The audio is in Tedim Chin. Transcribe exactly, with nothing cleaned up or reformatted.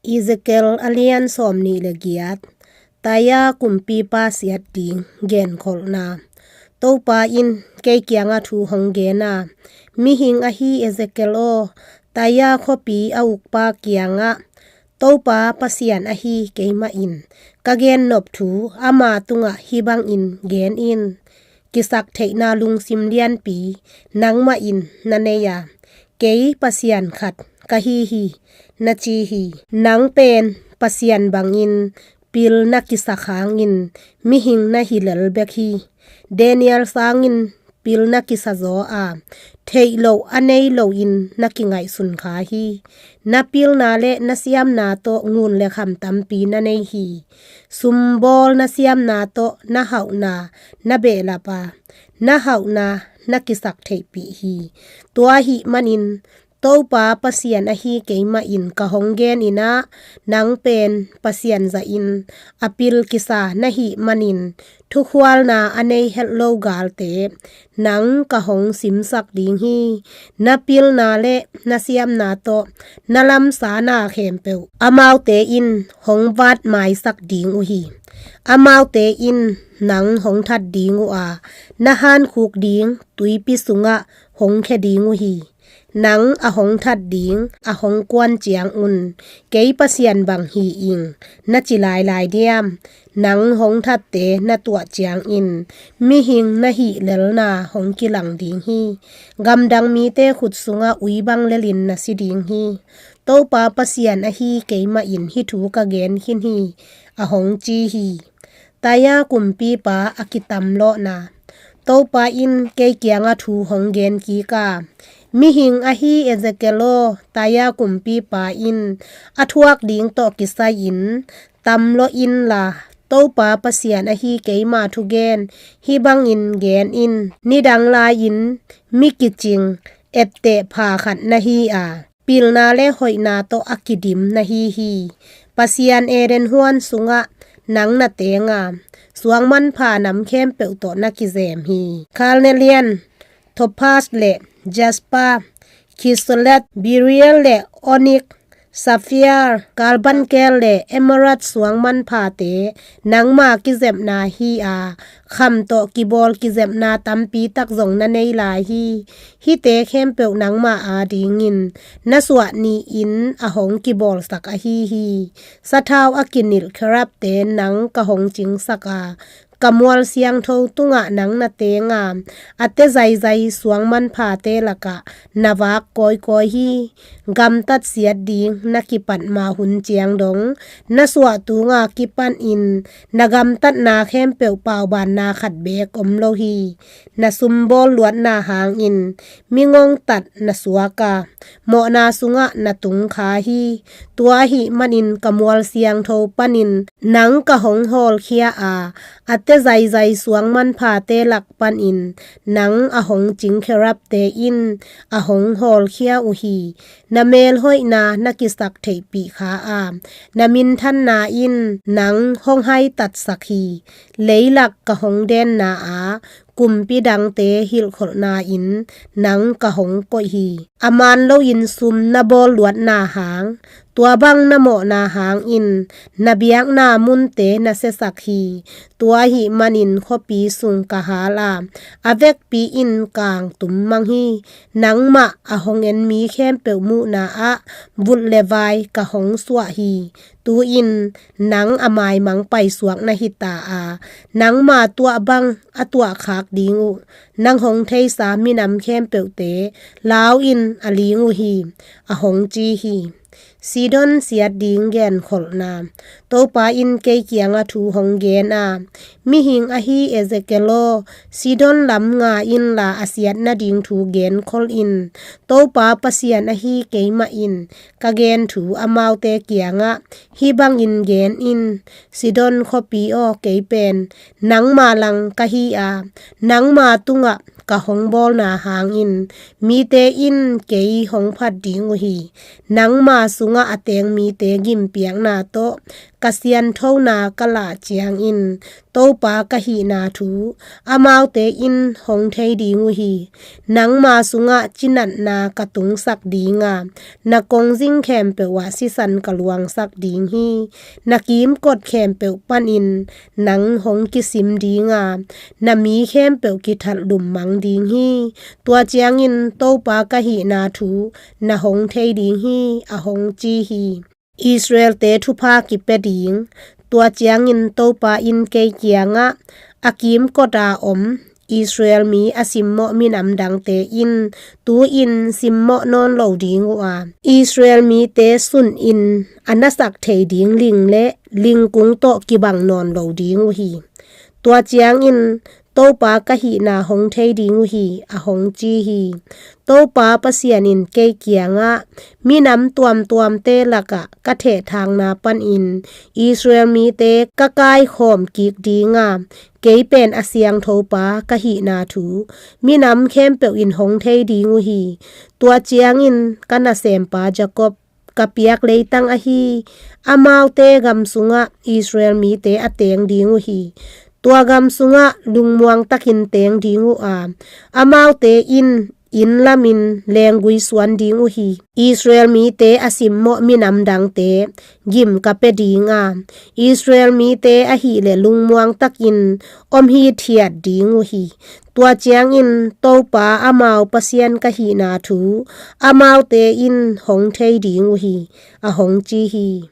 Ezekiel a lian sawmnih le giat. Taia kumpipa siat ding genkholhna. Topa in kei kiangah thu hong gen a, "Mihing ahi Ezekiel aw, Taia khuapi a ukpa kiangah, Topa Pasian ahi keimah in ka gennop thu ama tungah hih bangin gen in. Kisak theihna lungsim lianpi nangmah in na nei a, 'Kei Pasian khat ka hi hi,' na ci hi. Nang pen Pasian bangin pil na kisak hangin mihing na hi lel bek hi. Daniel sangin pil na kisa zaw a, theih loh a nei loin na kingaihsun kha hi. Na pilna le na siamna tawh ngun le kham tampi na nei hi. Sumbawl na siamna tawh na hauhna na behlap a, na hauhna na kisak theihpih hi. Tua ahih manin Topa Pasian ahi keimah in ka hong gen in ah, nang pen Pasian zahin a pil kisa na hih manin, thukhualna a nei het lo galte nang ka hong simsak ding hi. Na pilna le na siamna tawh na lamsana khempeuh amaute in hong vatmaisak ding uh hi. Amaute in nang hong that ding uh a, na hankhuk ding tuipi sungah hong khia ding uh hi. Nang a hong that ding a hong kuan ciangun, 'Kei Pasian bang hi ing,' na ci lailai diam? Nang hong thatte na tuah ciangin mihing na hih lelna hong kilang ding hi. Gamdang mite khut sungah ui bang lelin na si ding hi. Topa Pasian ahi keimah in hih thu ka gen khin hi," a hong ci hi. Taia kumpipa a kitamlawhna. Topa in kei kiangah thu hong gen kik a, "Mihing ahi Ezekiel aw, Taia kumpipa in a thuak ding tawh kisai-in tamlawh inla, Topa Pasian ahi keima thugen hih bangin gen in: Nidang lai-in mi kicing etteh pha khat na hi a, pilna le hoihna tawh a kidim na hi hi. Pasian Eden huan sungah nang na teng a, suang manpha nam khempeuh tawh na kizem hi. Kalnelian, Tophas le Jasper, Khisolet, Beryl le Onik, Sapphire, Carbuncle le Emerald suang manphate nangma kizepna hi a, kham tawh kibawl kizepna tampi tak zong na nei lai hi. Hihte khempeuh nangma adingin na suah ni-in a hong kibawlsak ahi hi. Sathau a kinilh kherubte nang ka hong cingsak a, ka mual siangtho tungah nang na teng a, a te zaizai suang manphate lakah na vak kawikawi hi. Gamtat siat ding na kipat ma hun ciang dong, na suah tunga kipanin na gamtatna khempeuh paubanna khat beek om lo hi. Na sumbawl luatna hangin mi ngongtat na suak a, mawhna sungah na tung kha hi. Tua ahih manin ka mual siangtho panin nang ka hong hawlkhia a, a te zaizai suang manphate lak panin nang a hong cing kherubte in a hong hawlkhia uh hi. Na melhoihna na kisak theihpih kha a, na minthanna in nang hong haitatsak hi. Leilak ka hong denna a, kumpi dangte hilhkholhna-in nang ka hong koih hi. A man loin sum na bawl luatna hang, tua bang na mawhna hangin na biakna munte na siasak hi. Tua ahih manin khuapi sung ka hal a, a vekpi in kangtum mang hi. Nangmah a hong en mi khempeuh muhna ah vut le vai ka hong suah hi. Tu-in nang a maimang paisuak na hi ta a, nangma tuah bang a tuahkhak ding uh, nang hong theisa minam khempeuhte lau in a ling uh hi, a hong ci hi. Sidon siat ding genkholhna. Topa in kei kiangah thu hong gen a, "Mihing ahi Ezekiel aw, Sidon lam nga inla a siat nading thu genkhol in. Topa Pasian ahi keimah in ka gen thu amaute kiangah hih bangin gen in: Sidon khuapi aw, kei pen nangma lang ka hi a, nangma tungah ka hong bawlna hangin mite in kei hong phat ding uh hi. Nangma sungah a teng mite gimpiakna tawh ka sianthona ka lah ciangin Topa ka hihna thu amaute in hong thei ding uh hi. Nangma sungah cinatna ka tungsak ding a, na kongzing khempeuh ah sisan ka luangsak ding hi. Na kimkot khempeuh panin nang hong kisim ding a, na mi khempeuh kithat lummang ding hi. Tua ciangin Topa ka hihna thu na hong thei ding hi, a hong ci hi. Israel-te thupha kipia ding. Tua ciangin Topa in kei kiangah, a kimkot a om Israel mi a simmawh minam dangte in tu-in simmawh nawn lo ding uh a, Israel mite sun in a nasak thei ding ling le lingkung tawh kibang nawn lo ding uh hi. Tua ciangin Topa ka hihna hong thei ding uh hi, a hong ci hi. Topa Pasian in kei kiangah, minam tuamtuamte lakah ka thehthangna panin Israel mite ka kaikhawm kik ding a, kei pen a siangthopa ka hihna thu minam khempeuh in hong thei ding uh hi. Tua ciangin ka nasempa Jacob ka piak leitang ahi amaute gam sungah Israel mite a teng ding uh hi. Tua gam sungah lungmuang takin teng ding uh a, amaute in inn lamin lenggui suan ding uh hi. Israel mite a simmawh minam dangte gim ka pia ding a, Israel mite ahih leh lungmuang takin om hithiat ding uh hi. Tua ciangin Topa amau Pasian ka hihna thu amaute in hong thei ding uh hi, a hong ci hi.